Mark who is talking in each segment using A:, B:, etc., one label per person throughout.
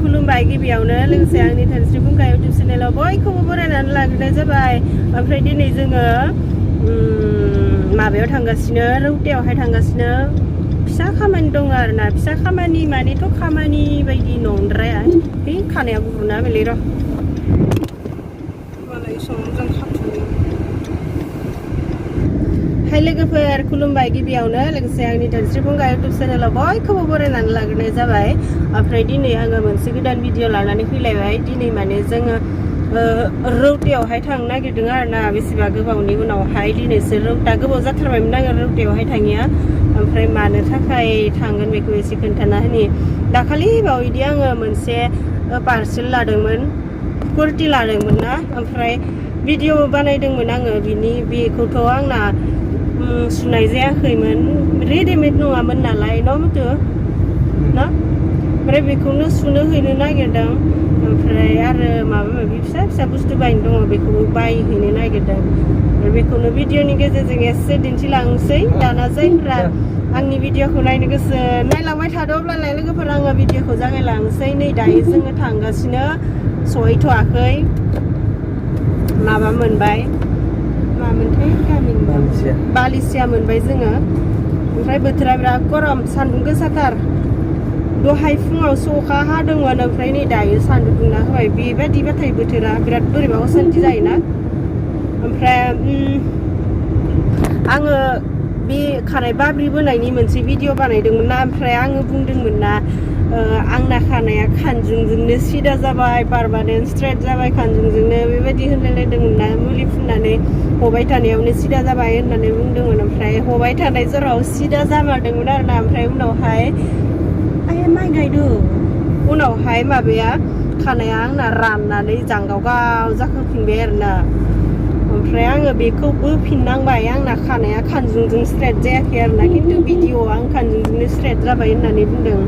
A: खुलुमबाय गिबियावनो लोगोसे आंनि धोनस्रि फुंखा इउटिउब चेनेलाव बयखौबो बरायनानै लाग्रोनाय जाबाय। ओमफ्राय दिनै जोङो माबायाव थांगासिनो रौतायावहाय थांगासिनो फिसा खामानि दङ आरोना फिसा खामानि मानेथ' खामानि बायदि नंद्राया बे खानाया गुबुना बेले र' मालाय संजों खाथुमो हाय लोगोफोर खुलुमबाय गिबियावनो लोगोसे आंनि धोनस्रि फुंखा इउटिउब चेनेलाव बयखौबो बरायनानै लाग्रोनाय जाबाय। ओमफ्राय दिनै आङो मोनसे गोदान भिडिअ लानानै फैलायबाय। दिनै माने जोङो रौतायावहाय थांनो नागिरदों आरोना बेसेबा गोबावनि उनावहाय दिनैसो रौता गोबाव जाथारबायमोन आङो रौतायावहाय थाङिया। ओमफ्राय मानो थाखाय थांगोन बेखौ एसे खोन्थाना होनि। दाखालि बावैदि आङो मोनसे पार्सेल लादोंमोन कुर्ति लादोंमोन ना ओमफ्राय भिडिअ बानायदोंमोन आङो बेखौथ' आंना सुनाय जायाखैमोन रेडिमेड नङामोन नालाय न' मथु ना ओमफ्राय बेखौनो सुनो हैनो नागिरदों। ओमफ्राय आरो माबा माबि फिसा फिसा बुस्थु बायनो दङ बेखौबो बायहैनो नागिरदों। बेखौनो भिडिअनि गेजेरजों एसे दिन्थिलांसै। दाना जायफोरा आंनि भिडिअखौ नायनो गोसो नायलांबाय थादो अब्लालाय लोगोफोर आङो भिडिअखौ जागायलांसै। नै दायो जोङो थांगासिनो सहैथ'वाखै माबा मोनबाय मामोनथाय गामिनि बालिसिया मोनबाय जोङो। ओमफ्राय बोथोरा बिराद गरम सान्दुं गोसाथार दहाय फुङावसो अखा हादोंमोन ओमफ्राय नै दायो सान्दुं दुंना होबाय। बेबादिबाथाय बोथोरा बिराद बोरैबा असान्थि जायोना। ओमफ्राय आङो बे खानाय बाब्रि बोनायनि मोनसे भिडिअ बानायदोंमोन ना ओमफ्राय आङो बुंदोंमोन ना आंना खानाया खानजुंजोंनो सिदा जाबाय पारमानेन्ट स्ट्रेट जाबाय खानजुंजोंनो बेबायदि होनलायलायदोंमोन ना मुलि फुननानै हबाय थानायावनो सिदा जाबाय होननानै बुंदोंमोन। ओमफ्राय हबाय थानाय जराव सिदा जामारदोंमोन आरोना ओमफ्राय उनावहाय माइ गायदो उनावहाय माबाया खानाया आंना राननानै जांगावगाव जाखांफिनबाय आरोना। ओमफ्राय आङो बेखौ बोफिननांबाय आंना खानाया खानजुंजों स्ट्रेट जायाखै आरोना खिन्थु भिडिअआव आं खानजुंजोंनो स्ट्रेट जाबाय होननानै बुंदों।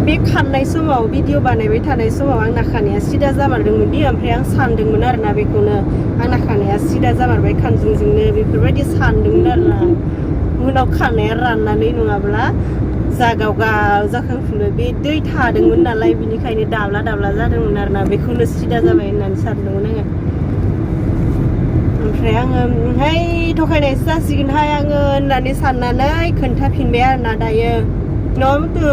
A: बे खाननाय समाव भिडिअ बानायबाय थानाय समाव आंना खानाया सिदा जामारदोंमोन दि ओमफ्राय आं सानदोंमोन आरोना बेखौनो आंना खानाया सिदा जामारबाय खानजुंजोंनो बेफोरबायदि सानदोंमोन आरोना। उनाव खानाया राननानै नङाब्ला जागावगाव जाखांफिनबाय बे दै थादोंमोन नालाय बिनिखायनो दाब्ला दाब्ला जादोंमोन आरोना बेखौनो सिदा जाबाय होननानै सानदोंमोन आङो। ओमफ्राय आङो हाय थगायनायसो जासिगोनहाय आङो होननानै साननानै खोन्थाफिनबाय आरोना दायो न' मथु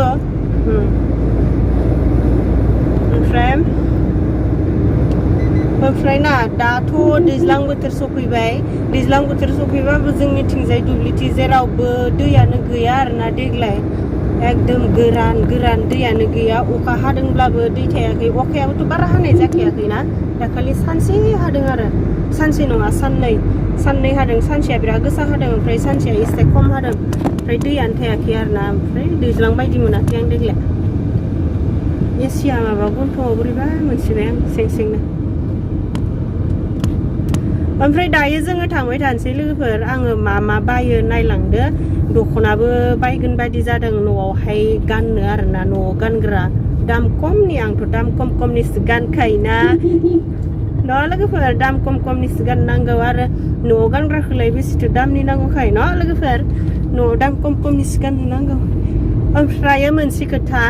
A: ओमफ्राय ना दाथ' दैज्लां बोथोर सफैबाय। दैज्लां बोथोर सफैबाबो जोंनिथिंजाय दुब्लिथिं जेरावबो दैयानो गैया आरोना देग्लाय एकदम गोरान गोरान दैयानो गैया। अखा हादोंब्लाबो दै थायाखै अखायाबोथ' बारा हानाय जाखायाखैना दाखालि सानसे हादों आरो सानसे नङा साननै हादों। सानसेया बिराद गोसा हादों ओमफ्राय सानसेया एसे खम हादों ओमफ्राय दैयानो थायाखै आरोना। ओमफ्राय दैज्लां बायदि मोनाखै आं देग्लाय एसिया माबा गन्थ'आव बोरैबा मोनसिबाय आं सेंनो। ओमफ्राय दायो जोङो थांबाय थानोसै लोगोफोर आङो मा बायो नायलांदो। दख'नाबो बायगोन बायदि जादों न'आवहाय गाननो आरोना न'आव गानग्रा दाम खमनि आंथ' दाम खमनिसो गानखायोना न' लोगोफोर दाम खमनिसो गाननांगौ आरो न'आव गानग्राखौलाय बेसेथो दामनि नांगौखाय न' लोगोफोर न'आव दाम खमनिसो गाननो नांगौ। ओमफ्राय मोनसे खोथा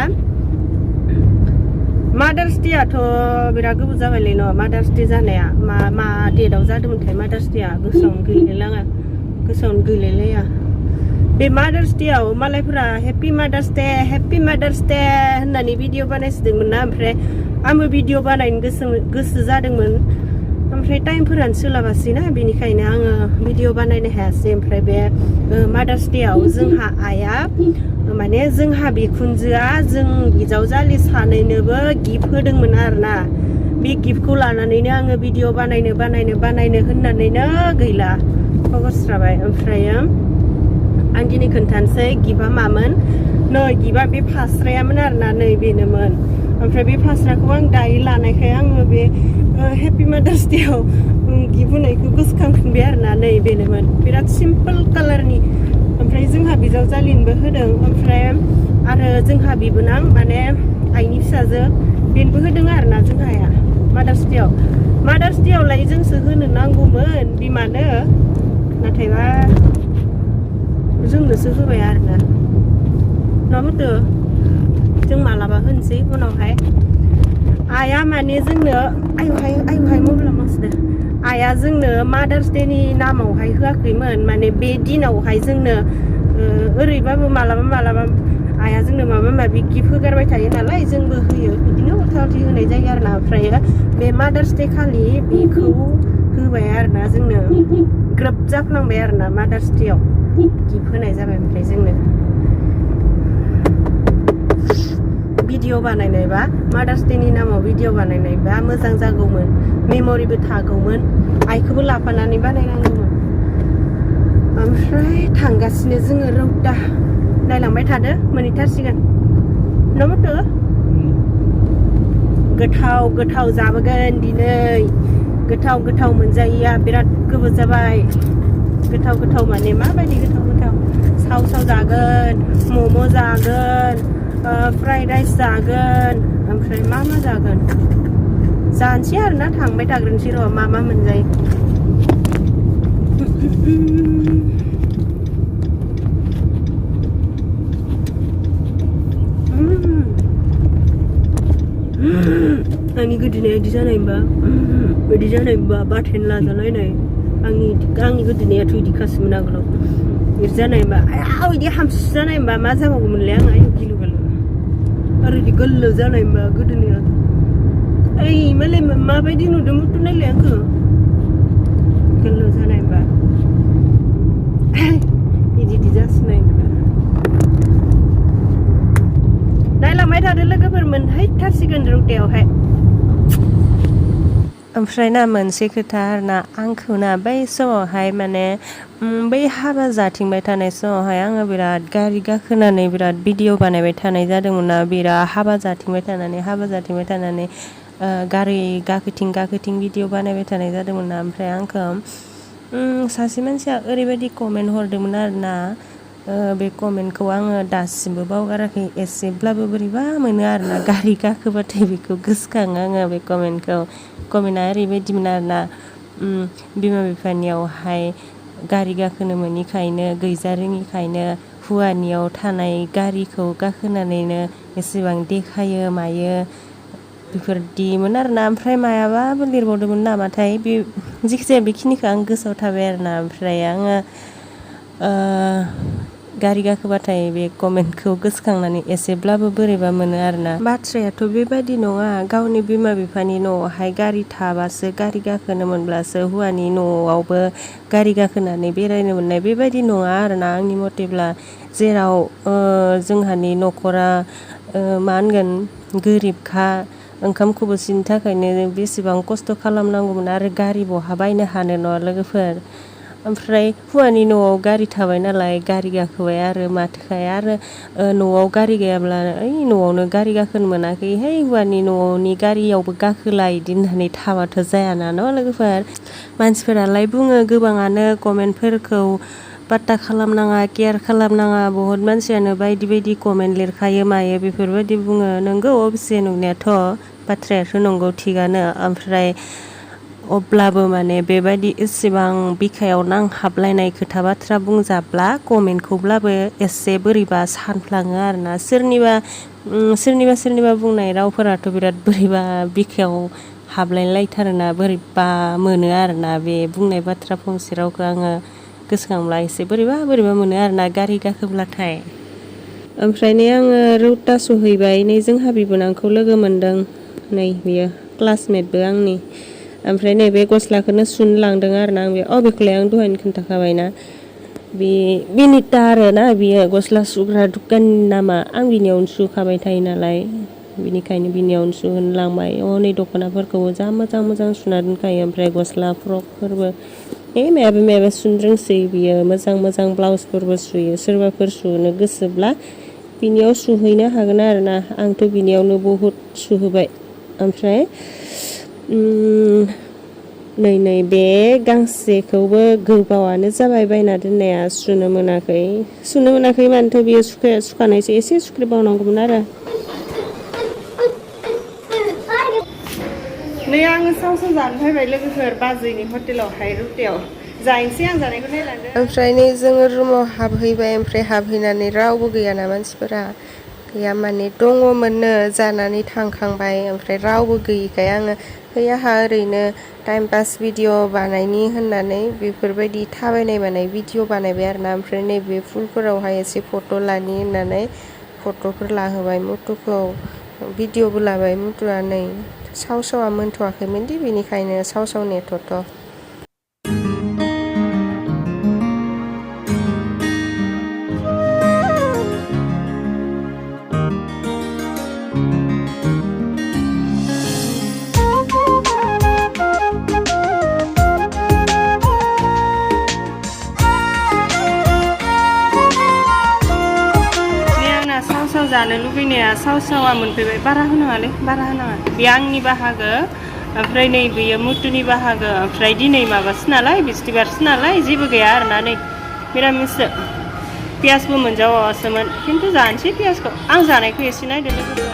A: मादार्स डेआथ' बिराद गोबाव जाबायलै न' मादार्स डे जानाया मा डेटआव जादोंमोनथाय मादार्स डेआ गोसोआवनो गैलायलाया। बे मादार्स डेआव मालायफोरा हेपि मादार्स डे होननानै भिडिअ बानायसिदोंमोन ना ओमफ्राय आंबो भिडिअ बानायनो गोसो जादोंमोन ओमफ्राय टाइमफोरानो सोलाबासै ना बेनिखायनो आङो भिडिअ बानायनो हायासै। ओमफ्राय बे मादार्स डेआव जोंहा आइया माने जोंहा बिखुनजोआ जों हिजावजालि सानैनोबो गिफ्ट होदोंमोन आरोना बे गिफ्टखौ लानानैनो आङो भिडिअ बानायनो होननानैनो गैला हगारस्राबाय ओमफ्रायो आं दिनै खोन्थानोसै गिफ्टआ मामोन नै गिफ्टआ बे फास्रायामोन आरोना नै बेनोमोन ओमफ्राय बे फास्राखौ आं दायो लानायखाय आङो बे हेपि मादार्स डेआव गिफ्ट होनायखौ गोसोखांफिनबाय आरोना नै बेनोमोन बिराद सिम्पोल कालारनि ओमफ्राय जोंहा बिजावजालिनोबो होदों ओमफ्राय आरो जोंहा बिबोनां माने आइनि फिसाजो बेनोबो होदों आरोना जोंहाया मादार्स डेआवलाय जोंसो होनो नांगौमोन बिमानो नाथायबा जोंनोसो होबाय आरोना नङामोनथ' जों मालाबा होनोसै उनावहाय आइया माने जोंनो आयुहाय मबाइला मासदो आइया जोंनो मादार्स डेनि नामावहाय होआखैमोन माने बे दिनावहाय जोंनो ओरैबाबो मालाबा आइया जोंनो माबा माबि गिफ्ट होगारबाय थायो नालाय जोंबो होयो बिदिनो उल्था होनाय जायो आरोना ओमफ्राय बे मादार्स डे खालि बेखौ होबाय आरोना जोंनो ग्रोब जाफ्लांबाय आरोना मादार्स डेआव गिफ्ट होनाय जाबाय ओमफ्राय जोंनो भिडिअ बानायनायबा मादार्स डेनि नामाव भिडिअ बानायनायबा मोजां जागौमोन मेमरिबो थागौमोन आइखौबो लाफानानै बानायनांगौमोन ओमफ्राय थांगासिनो जोङो रौता नायलांबाय थादो मोनहैथारसिगोन नङामोनथ' गोथाव जाबोगोन दिनै गोथाव मोनजायैया बिराद गोबाव जाबाय गोथाव माने माबायदि गोथाव साव जागोन मम' जागोन फ्राइड राइस जागोन ओमफ्राय मा जागोन जानोसै आरोना थांबाय थाग्रोनोसै र' मा मोनजायो आंनि गोदोनाया बिदि जानायबा बाथेन लाजालायनाय आंनि गोदोनायाथ' इदिखासोमोन आगोलाव बिदि जानायबा आयाव इदि हामसु जानायबा मा जाबावगौमोनलाय आं आयौ गिलु गालु आरो इदि गोल्लो जानायबा गोदोनाया ओइ मालाय माबायदि नुदों मुथु नायलाय आंखौ गोल्लो जानायबा इदि जासिनाय नायलांबाय थादो लोगोफोर मोनहैथारसिगोन रौतायावहाय ओमफ्राय ना मोनसे खोथा आरोना आंखौ ना बै समावहाय माने बै हाबा जाथिंबाय थानाय समावहाय आङो बिराद गारि गाखोनानै बिराद भिडिअ बानायबाय थानाय जादोंमोन ना बिराद हाबा जाथिंबाय थानानै गारि गाखोथिं भिडिअ बानायबाय थानाय जादोंमोन ना ओमफ्राय आंखौ सासे मानसिया ओरैबायदि कमेन्ट हरदोंमोन आरोना बे कमेन्टखौ आङो दासिमबो बावगाराखै एसेब्लाबो बोरैबा मोनो आरोना गारि गाखोबाथाय बेखौ गोसोखाङो आङो बे कमेन्टआ ओरैबायदिमोन आरोना बिमा बिफानियावहाय गारि गाखोनो मोनिखायनो गैजारोङिखायनो हौवानियाव थानाय गारिखौ गाखोनानैनो एसेबां देखायो मायो बेफोरदिमोन आरोना ओमफ्राय मायाबाबो लिरबावदोंमोन नामाथाय बे जिखिजाया बेखिनिखौ आं गोसोआव थाबाय आरोना ओमफ्राय आङो गारि गाखोबाथाय बे कमेन्टखौ गोसोखांनानै एसेब्लाबो बोरैबा मोनो आरोना बाथ्रायाथ' बेबायदि नङा गावनि बिमा बिफानि न'आवहाय गारि थाबासो गारि गाखोनो मोनब्लासो हौवानि न'आवबो गारि गाखोनानै बेरायनो मोननाय बेबायदि नङा आरोना आंनि मथेब्ला जेराव जोंहानि न'खरा मा होनगोन गोरिबखा ओंखाम खबसेनि थाखायनो बेसेबां खस्थ' खालामनांगौमोन आरो गारि बहा बायनो हानो नङा लोगोफोर ओमफ्राय हौवानि न'आव गारि थाबाय नालाय गारि गाखोबाय आरो माथोखाय आरो न'आव गारि गैयाब्ला ओइ न'आवनो गारि गाखोनो मोनाखैहाय हौवानि न'नि गारियावबो गाखोला इदि होननानै थाबाथ' जायाना न' लोगोफोर मानसिफोरालाय बुङो गोबाङानो कमेन्टफोरखौ पात्ता खालामनाङा केयार खालामनाङा बहुत मानसियानो बायदि कमेन्ट लिरखायो मायो बेफोरबायदि बुङो नंगौ अबसे नंनायाथ' बाथ्रायाथ' नंगौ थिगानो ओमफ्राय अब्लाबो माने बेबायदि एसेबां बिखायाव नांहाबलायनाय खोथा बाथ्रा बुंजाब्ला कमेन्टखौब्लाबो एसे बोरैबा सानफ्लाङो आरोना सोरनिबा बुंनाय रावफोराथ' बिराद बोरैबा बिखायाव हाबलायलायथारोना बोरैबा मोनो आरोना बे बुंनाय बाथ्रा फंसे रावखौ आङो गोसोखांब्ला एसे बोरैबा मोनो आरोना गारि गाखोब्लाथाय ओमफ्राय नै आङो रौता सहैबाय नै जोंहा बिबोनांखौ लोगो मोनदों नै बियो क्लासमेटबो आंनि ओमफ्राय नैबे गस्लाखौनो सुनो लांदों आरोना आं बेखौलाय आं दहायनो खोन्थाखाबायना बिनिता आरोना बियो गस्ला सुग्रा दुखाननि नामा आं बिनियावनो सुखाबाय थायो नालाय बिनिखायनो बिनियावनो सुहोनलांबाय हनै दख'नाफोरखौबो जा मोजां सुना दोनखायो ओमफ्राय गस्ला फ्रकफोरबो मायाबा सुनो रोंसै बियो मोजां ब्लाउसफोरबो सुयो सोरबाफोर सुनो गोसोब्ला बिनियाव सुहैनो हागोन आरोना आंथ' बिनियावनो बहुद सुहोबाय ओमफ्राय नै बे गांसेखौबो गोबावानो जाबाय बायना दोननाया सुनो मोनाखै मानोथ' बियो सुखानायसो एसे सुख्रेबावनांगौमोन आरो नै आङो साव जानो फैबाय लोगोफोर बाजैनि हटेलावहाय रुटियाव जाहैनोसै आं जानायखौ नायलांदो ओमफ्राय नै जोङो रुमाव हाबहैबाय ओमफ्राय हाबहैनानै रावबो गैयाना मानसिफोरा गैया माने दङमोननो जानानै थांखांबाय ओमफ्राय रावबो गैयिखाय आङो आंहा ओरैनो टाइम पास भिडिअ बानायनि होननानै बेफोरबायदि थाबायनाय मानाय भिडिअ बानायबाय आरोना ओमफ्राय नैबे फुलफोरावहाय एसे फट' लानि होननानै फट'फोर लाहोबाय मुथुखौ भिडिअबो लाबाय मुथुआ नै सावा मोनथ'वाखैमोन दि बेनिखायनो साव नेथ'थ' जानो लुबैनाया सावा मोनफैबाय बारा होनाङा बे आंनि बाहागो ओमफ्राय नै बेयो मुथुनि बाहागो ओमफ्राय दिनै माबासो नालाय बिस्थिबारसो नालाय जेबो गैया आरोना नै मिरामिससो पियासबो मोनजाबावासोमोन खिन्थु जानोसै पियासखौ आं जानायखौ एसे नायदो लोगोफोर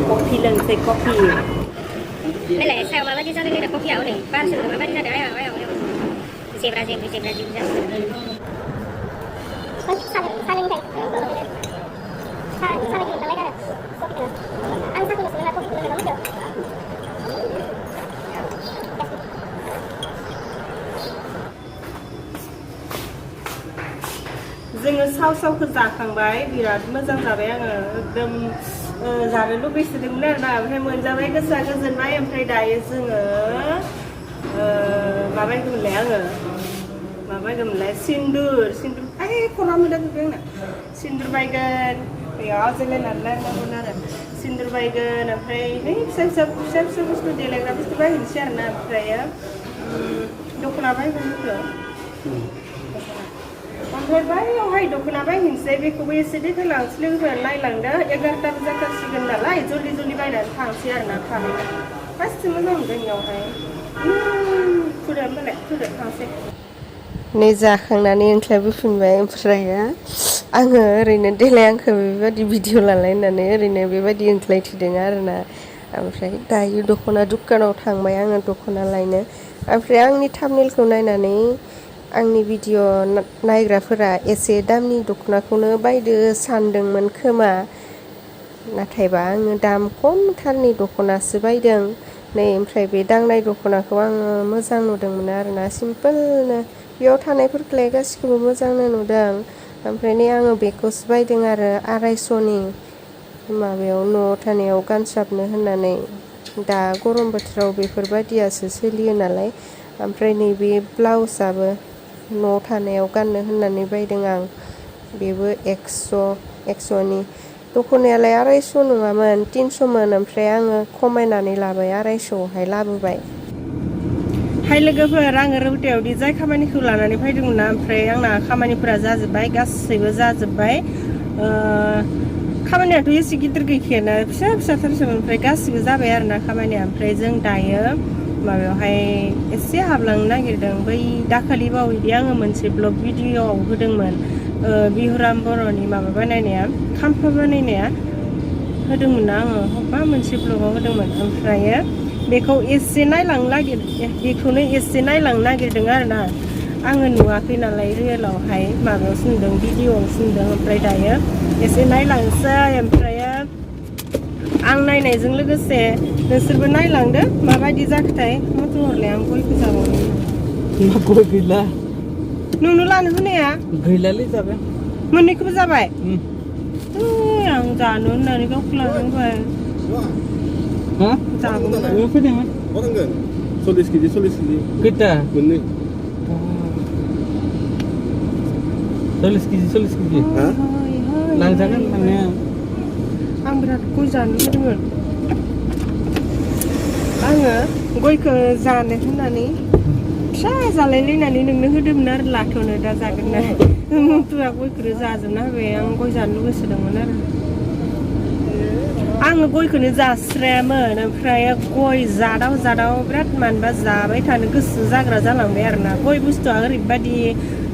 A: kopi longseng kopi. Mela saya malah lagi sana ada kopi awal ni. Pas sudah apa ni ada ayam. Di Brazil. Saling tak. Saling kita lagi ada. Anda satu sebenarnya kopi dengan kamu. जोङो सावखौ जाखांबाय बिराद मोजां जाबाय आङो एकदम जानो लुबैसोदोंमोन आरोना ओमफ्राय मोनजाबाय गोसोआ गोजोनबाय ओमफ्राय दायो जोङो माबायगोनलाय सिन्दुर ओइ खना मोनदों आंना सिन्दुर बायगोन बेयाव जेलायनानै लांनांगोन आरो सिन्दुर बायगोन ओमफ्राय फिसा बुस्थु देलायग्रा बुस्थु बायहैनोसै आरोना ओमफ्राय दख'ना बायगोन ओमफ्राय बाययावहाय दख'ना बायहैनोसै बेखौबो एसे देखायलांसै लोगोफोरा नायलांदो 11ता जाथारसिगोन नालाय जल्दि बायनानै थांसै आरोना थाबैनो गासिबो मोजां मोनदों बेयावहाय फुदो थांसै नै जाखांनानै ओंख्रिबोफिनबाय ओमफ्राय आङो ओरैनो देलाय आंखौ बेबायदि भिडिअ लालायनानै ओरैनो बेबायदि ओंख्लायथिदों आरोना ओमफ्राय दायो दख'ना दुखानाव थांबाय आङो दख'ना लायनो ओमफ्राय आंनि थाम्बनेलखौ नायनानै आंनि भिडिअ नायग्राफोरा एसे दामनि दख'नाखौनो बायदो सानदोंमोन खोमा नाथायबा आङो दाम खमथारनि दख'नासो बायदों नै ओमफ्राय बे दांनाय दख'नाखौ आङो मोजां नुदोंमोन आरोना सिम्पोलनो बेयाव थानायफोरखौलाय गासिखौबो मोजांनो नुदों ओमफ्राय नै आङो बेखौसो बायदों आरो 250नि माबायाव न'आव थानायाव गानसाबनो होननानै दा गरम बोथोराव बेफोरबायदियासो सोलियो नालाय ओमफ्राय नैबे ब्लाउसआबो न'आव थानायाव गाननो होननानै बायदों आं बेबो 100नि दख'नायालाय 250 नङामोन 300मोन ओमफ्राय आङो खमायनानै लाबाय 250आवहाय लाबोबाय हाय लोगोफोर आङो रौतायावदि जाय खामानिखौ लानानै फैदोंमोन ना ओमफ्राय आंना खामानिफोरा जाजोब्बाय गासैबो जाजोब्बाय खामानियाथ' एसे गिदिर गैखायाना फिसा फिसाथारसोमोन ओमफ्राय गासिबो जाबाय आरोना खामानिया ओमफ्राय जों दायो माबायावहाय एसे हाबलांनो नागिरदों बै दाखालि बावैदि आङो मोनसे ब्लग भिडिअआव होदोंमोन बिहुराम बर'नि माबा बानायनाया खाम्फा बानायनाया होदोंमोन ना आङो बबेबा मोनसे ब्लगाव होदोंमोन ओमफ्रायो बेखौ एसे बेखौनो एसे नायलांनो नागिरदों आरोना आङो नुवाखै नालाय रियेलावहाय माबायावसो नुदों भिडिअआवसो नुदों ओमफ्राय दायो एसे नायलांसै ओमफ्रायो आं नायनायजों लोगोसे नोंसोरबो नायलांदो माबायदि जाखोथाय मटर हरलाय आं गयखौ जाबावनो
B: गय गैला
A: नोंनो लानो होनाया
B: गैलालै जाबाय
A: मोननैखौबो जाबाय आं जानो होननानै गावखौ लानांबाय
B: जागौमोन फैदोंमोन
C: 40 केजि
B: खैथा
C: मोननै
B: 40 केजि लांजागोन लांनाया
A: आं बिराद गय जानो लुबैदोंमोन आङो गयखौ जानो होननानै फिसा जालायलायनानै नोंनो होदोंमोन आरो लाथ'नो दा जागोन ना मुथुआ गयखौनो जाजोबना होबाय आं गय जानो लुगैसोदोंमोन आरो आङो गयखौनो जास्रायामोन ओमफ्राय गय जादाव बिराद मानबा जाबाय थानो गोसो जाग्रा जालांबाय आरोना गय बुस्थुआ ओरैबायदि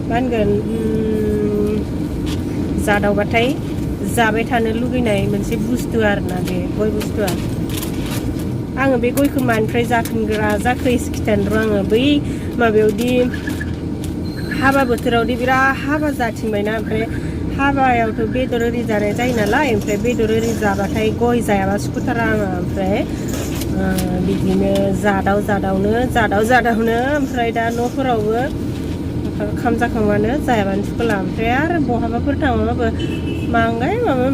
A: मा होनगोन जादावबाथाय जाबाय थानो लुगैनाय मोनसे बुस्थु आरोना बे गय बुस्थुआ आङो बे गयखौ मानिफ्राय जाफिनग्रा जाखो एसे खिथानो र' आङो बै माबायावदि हाबा बोथोरावदि बिराद हाबा जाथिंबायना ओमफ्राय हाबायावथ' बेदर ओरि जानाय जायो नालाय ओमफ्राय बेदर ओरि जाबाथाय गय जायाबा सुखुथारा आङो ओमफ्राय बिदिनो जादावनो ओमफ्राय दा न'फोरावबो ओंखाम जाखांबानो जायाबानो सुखुला ओमफ्राय आरो बहाबाफोर थांबाबो माबाय माबा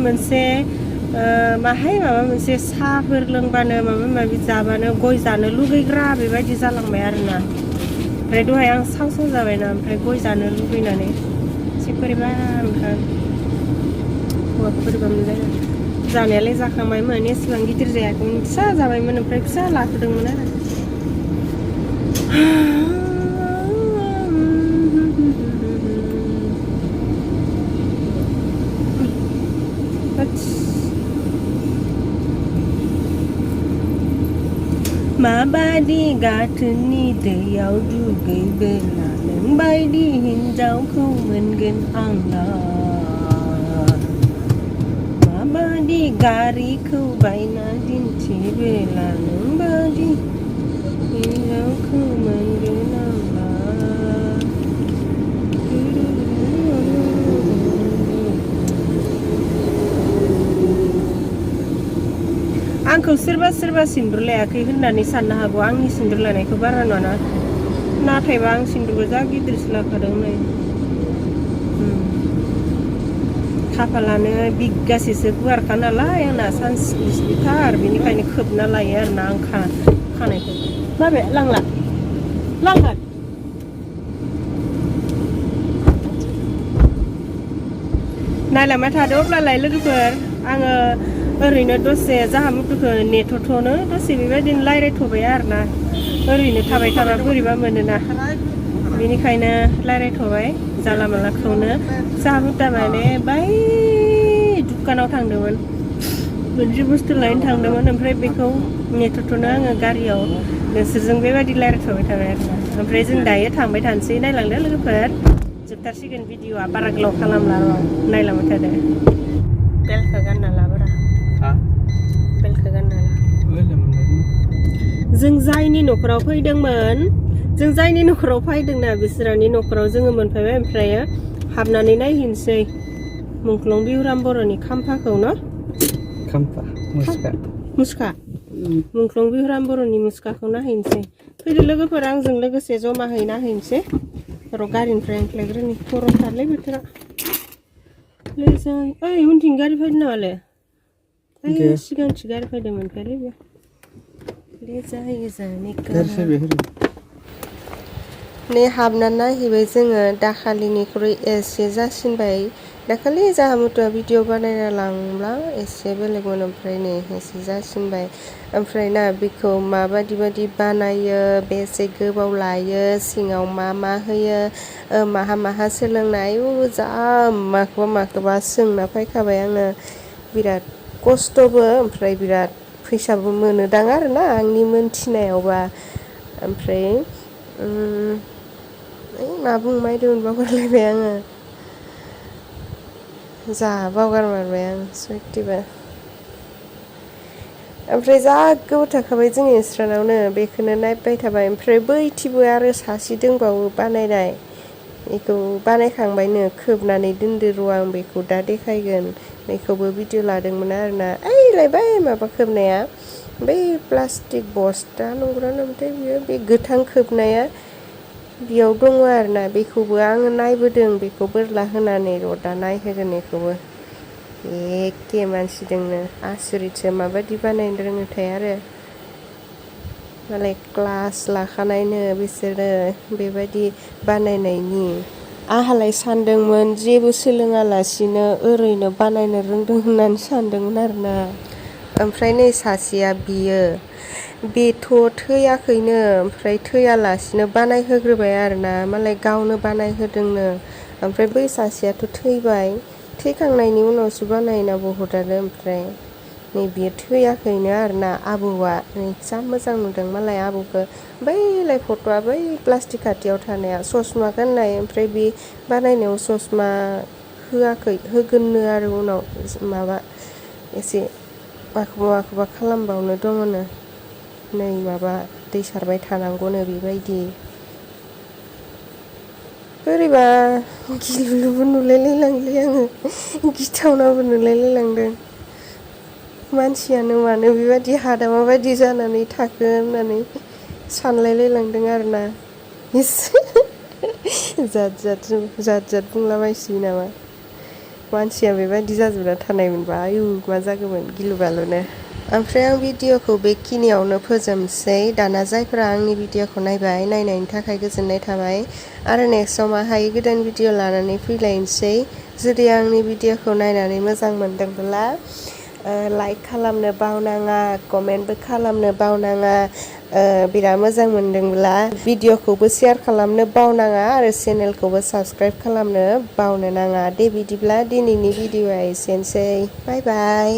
A: मोनसे साहाफोर लोंबानो माबा माबि जाबानो गय जानो लुगैग्रा बेबायदि जालांबाय आरोना ओमफ्राय दहाय आं साव जाबायना ओमफ्राय गय जानो लुगैनानै एसे बोरैबा ओमफ्राय हौवाखौ बोरैबा मोनलायना जानायालाय जाखांबायमोन एसेबां गिदिर जायाखैमोन फिसा जाबायमोन ओमफ्राय फिसा लाथ'दोंमोन आरो माबादि गाथोननि दैयाव दुगैबोला नोंबायदि हिन्जावखौ मोनगोन आंलाय माबादि गारिखौ बायना दिन्थिबोला नोंबादि हिन्जावखौ मोनगोन आंलाय आंखौ सोरबा सिन्दुर लायाखै होननानै साननो हागौ आंनि सिन्दुर लानायखौ बारा नुवा नाथायबा आं सिन्दुरखौ जा गिदिरसो लाखादों नै खाफालानो बिगासेसो गुवारखा नालाय आंना सानस्लिथार बेनिखायनो खोबना लायो आरोना आं खानायखौ माबे लांगोन नायलांबाय थादो अब्लालाय लोगोफोर आङो ओरैनो दसे जाहा मुथुखौ नेथ'नो दसे बेबायदिनो रायज्लायथ'बाय आरोना ओरैनो थाबाय थाबा बोरैबा मोनोना बेनिखायनो रायज्लायथ'बाय जाला मालाखौनो जाहा मुथा माने बै दुखानाव थांदोंमोन मोनसे बुस्थु लायनो थांदोंमोन ओमफ्राय बेखौ नेथ'नो आङो गारियाव नोंसोरजों बेबायदि रायज्लायथ'बाय थाबाय आरोना ओमफ्राय जों दायो थांबाय थानोसै नायलांदो लोगोफोर जोबथारसिगोन भिडिअआ बारा गोलाव खालामला र' नायलांबाय थादो बेल्टखौ गानना लाब्रा बेल्टखौ गानना ला जों जायनि न'खराव फैदोंना बिसोरनि न'खराव जोङो मोनफैबाय ओमफ्राय हाबनानै नायहैनोसै मुंख्लं बिहुराम बर'नि खाम्फाखौ न मुसखा मुंख्लं बिहुराम बर'नि मुसखाखौ नायहैनोसै फैदो लोगोफोर आंजों लोगोसे जमाहै नायहैनोसै र' गारिनिफ्राय ओंख्लायग्रोनि गरमथारलै बोथोरा ओइ उनथिं गारि फैदों नामालै ओइ सिगांथिं गारि फैदों मोनफैयालै बे ने हाबनानै नायहैबाय जोङो दाखालिनिख्रुइ एसे जासिनबाय दाखालि जाहा मुतुवा भिडिअ बानायना लांब्ला एसे बेलेगमोन ओमफ्राय नै एसे जासिनबाय ओमफ्राय ना बेखौ माबायदि बानायो बेसे गोबाव लायो सिङाव मा होयो माहा सोलोंनाय जा माखौबा सोंना फैखाबाय आङो बिराद खस्थ'बो ओमफ्राय बिराद फैसाबो मोनोदां आरोना आंनि मोनथिनायावबा ओमफ्राय मा बुंमायदोंमोन बावगारलायबाय आङो जा बावगारमारबाय आं सयथिबो ओमफ्राय जा गोबाव थाखाबाय जोंनि इस्रानावनो बेखौनो नायबाय थाबाय ओमफ्राय बैथिबो आरो सासे दंबावो बानायनाय बेखौ बानायखांबायनो खोबनानै दोनदो र' आं बेखौ दा देखायगोन बेखौबो भिडिअ लादोंमोन आरोना ओइलायबाय माबा खोबनाया बै प्लास्टिक बस्ता नंगौना नङामोनथाय बियो बे गोथां खोबनाया बेयाव दङ आरोना बेखौबो आङो नायबोदों बेखौ बोरला होनानै र' दा नायहोगोन बेखौबो एखे मानसिदोंनो आसरितसो माबायदि बानायनो रोङोथाय आरो मालाय क्लास लाखानायनो बिसोरो बेबायदि बानायनायनि आंहालाय सानदोंमोन जेबो सोलोङालासिनो ओरैनो बानायनो रोंदों होननानै सानदोंमोन आरोना ओमफ्राय नै सासेया बियो बेथ' थैयाखैनो ओमफ्राय थैयालासिनो बानायहोग्रोबाय आरोना मालाय गावनो बानायहोदोंनो ओमफ्राय बै सासेयाथ' थैबाय थैखांनायनि उनावसो बानायना बहुदानो ओमफ्राय नै बियो थैयाखैनो आरोना आबौआ नै जा मोजां नुदों मालाय आबौखौ बैलाय फट'आ बै प्लास्टिक खाथियाव थानाया ससमा गाननाय ओमफ्राय बे बानायनायाव ससमा होगोननो आरो उनाव माबा एसे माखौबा खालामबावनो दङनो नै माबा दै सारबाय थानांगौनो बेबायदि बोरैबा गिलुलुबो नुलायलायलांलै आङो गिथावनाबो नुलायलायलांदों मानसियानो मानो बेबायदि हादामा बायदि जानानै थाखो होननानै सानलायलायलांदों आरोना जात बुंलाबायसै नामा मानसिया बेबायदि जाजोबना थानाय मोनबा आयु मा जागौमोन गिलु बालुनो ओमफ्राय आं भिडिअखौ बेखिनियावनो फोजोबसै दाना जायफोरा आंनि भिडिअखौ नायनायनि थाखाय गोजोननाय थाबाय आरो नेक्स्टआव माहाय गोदान भिडिअ लानानै फैलायनोसै जुदि आंनि भिडिअखौ नायनानै मोजां मोनदोंब्ला लाइक खालामनो बावनाङा कमेन्टबो खालामनो बावनाङा बिराद मोजां मोनदोंब्ला भिडिअखौबो शेयार खालामनो बावनाङा आरो चेनेलखौबो साबस्क्राइब खालामनो बावनो नाङा दे बिदिब्ला दिनैनि भिडिअआ एसेनोसै बाय बाय